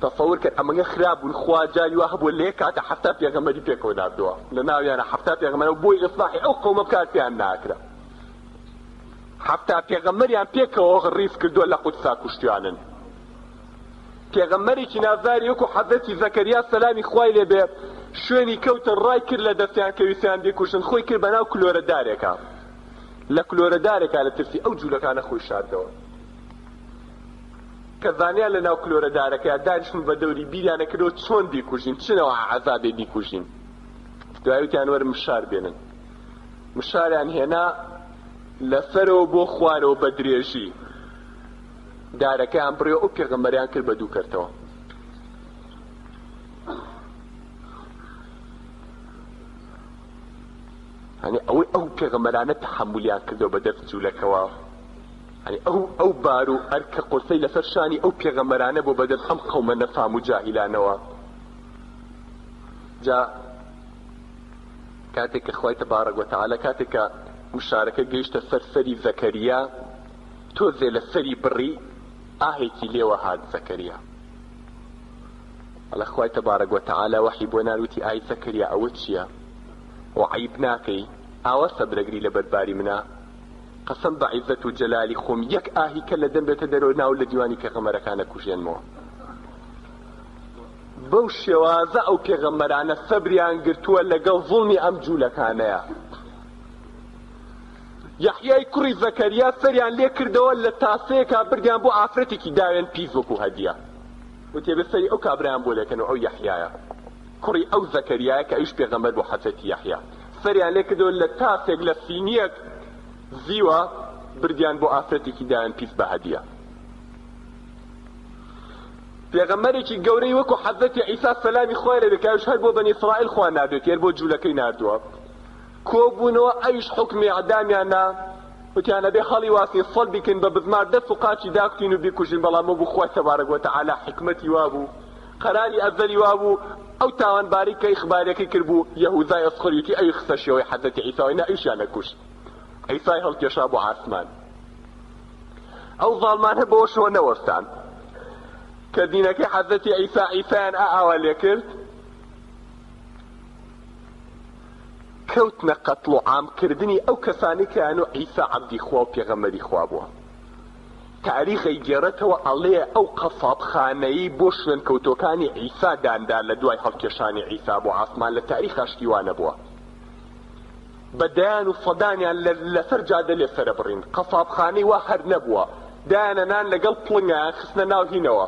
تەسەور کەن ئەمەگە خراپ بوون خوا جاری وا هەبووە لە یەک کاتە 70 پێغەمبەری پێکەوە ناردووە لە ناویانە 70 پێغەمبەر بۆی ئیسلاحی ئەو قەومە بکات پێیان ناکرا 70 پێغەمبەریان پێکەوە ڕیز کردووە لە قودسا کوشتیانن پێغەمبەرێکی نازداری وەکو حەزرەتی زەکەریا سەلامی خوای لێ بێ شوێنی کەوتن ڕای کرد لە دەستیان کە ویستیان بیکوژن خۆی کرد بەناو کلۆرە دارێکا لە کلۆرە دارێکا لە ترسی ئەو جوولەکانە خۆی شاردەوە کە زانیان لە ناو کلۆرە دارەکەیا دانیشتن بە دەوری بیریانە کردەوە چۆن بیکوژین چ نەوە عەزابێ بیکوژین دوای وتیان وەرن مشار بێنن مشاریان هێنا لەسەرەوە بۆ خوارەوە بە درێژی دارەکەیان بڕی و ئەو پێغەمبەریان کرد بە دوو کەرتەوە. هەنی ئەوەی ئەو پێغەمبەرانە تەحەمولیان کردەوە بە دەست جوولەکەوە هەنی ئەو ئەو بار و ئەرکە قورسەی لەسەر شانی ئەو پێغەمبەرانە بۆ بەدەست ئەم قەومە نەفام و جاهیلانەوە جا کاتێک کە خوای تەبارەک وتعالی کاتێک کە مشارەکە گەیشتە سەر سەری زەکەریا تۆزێ لە سەری بڕی ئاهێکی لێوە هات زەکەریا ئەڵێ خوای تەبارەک وتعالی وەحی بۆ نارد وتی ئای زەکەریا ئەوە چییە و عەیب ناکەی ئاوا سەبرەگری لەبەر باری منە قەسەم بە عیزەت و جەلالی خۆم یەک ئاهی کە لە دەم بێتە دەرەوە ناو لە دیوانی پێغەمبەرەکان ئەکوژێنمەوە بەو شێوازە ئەو پێغەمبەرانە سەبریان گرتووە لەگەڵ زوڵمی ئەم جوولەکانەیە یەحیای کوڕی زەکەریا سەریان لێ کردەوە لە تاسەیەکا بردیان بۆ ئافرەتێکی داوێن پیس وەکو هەدیە وتی ئەبێ سەری ئەو کابرایان بۆ لێکەن و ئەو یەحیایە کوڕی ئەو زەکەریایە کە ئەویش پێغەمبەر بوو حەزرەتی یەحیا سەریان لێ کردەوە لە تاسێک لە سینیەک زیوە بردیان بۆ ئافرەتێکی داوێن پیس بە هەدیە پێغەمبەرێکی گەورەی وەکو حەزرەتی عیسا سەلامی خوای لێ بێ کە ئەویش هەر بۆ بەنی ئیسرائیل خوا ناردوێتی هەر بۆ جوولەکەی ناردووە کۆبوونەوە ئەویش حوکمی ئیعدامیان نا وتیان ئەبێ هەڵی واسین سەلبی کەین بە بزمار دەست و قاچی داکوتین و بیکوژین بەڵام وەبوو خوای تەبارەک وتەعالا حیکمەتی وابوو قەراری ئەزەلی وابوو ئەو تاوانبارەی کە ئیخباریەکەی کردبوو یەهوزای ئەسخریوتی ئەوی خستە شێوەی حەزرەتی عیساوە نا ئەویشیان نەکوشت عیسای هەڵکێشا بۆ عاسمان ئەو زاڵمانە بەوەشەوە نەوەستان کە دینەکەی حەزرەتی عیسا عیسایان ئا ئاوا لێکرد کەوتنە قەتڵ و عام کردنی ئەو کەسانەی کە یانو عیسا عەبدی خوا و پێغەمبەری خوا بووە. تاریخ ئەیگێڕێتەوە ئەڵێ ئەو قەسابخانەی بۆ شوێنکەوتۆکانی عیسا دانرا لە دوای هەڵکێشانی عیسا بۆ عاسمان لە تاریخا شتی وا نەبووە. بە دەیان و سەدانیان لە لەسەر جادە لێ سەرەبڕین. قەسابخانەی وا هەر نەبووە. دایانە نان لەگەڵ پڵنگایان خستنە ناو هینەوە.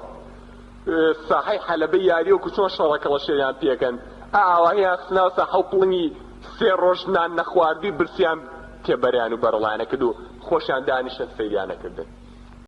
ساحەی حەلەبەی یاری وەکو چۆن شەڕە کەڵەشێریان پێکەن ئا ئاواهیان خستە ناو ساحە و پڵنگی سێ ڕۆژ نان نەخواردوی برسیان تێبەریان و بەرەڵایانە کرد و خۆشیان دانیشتن سەیریانە کردن.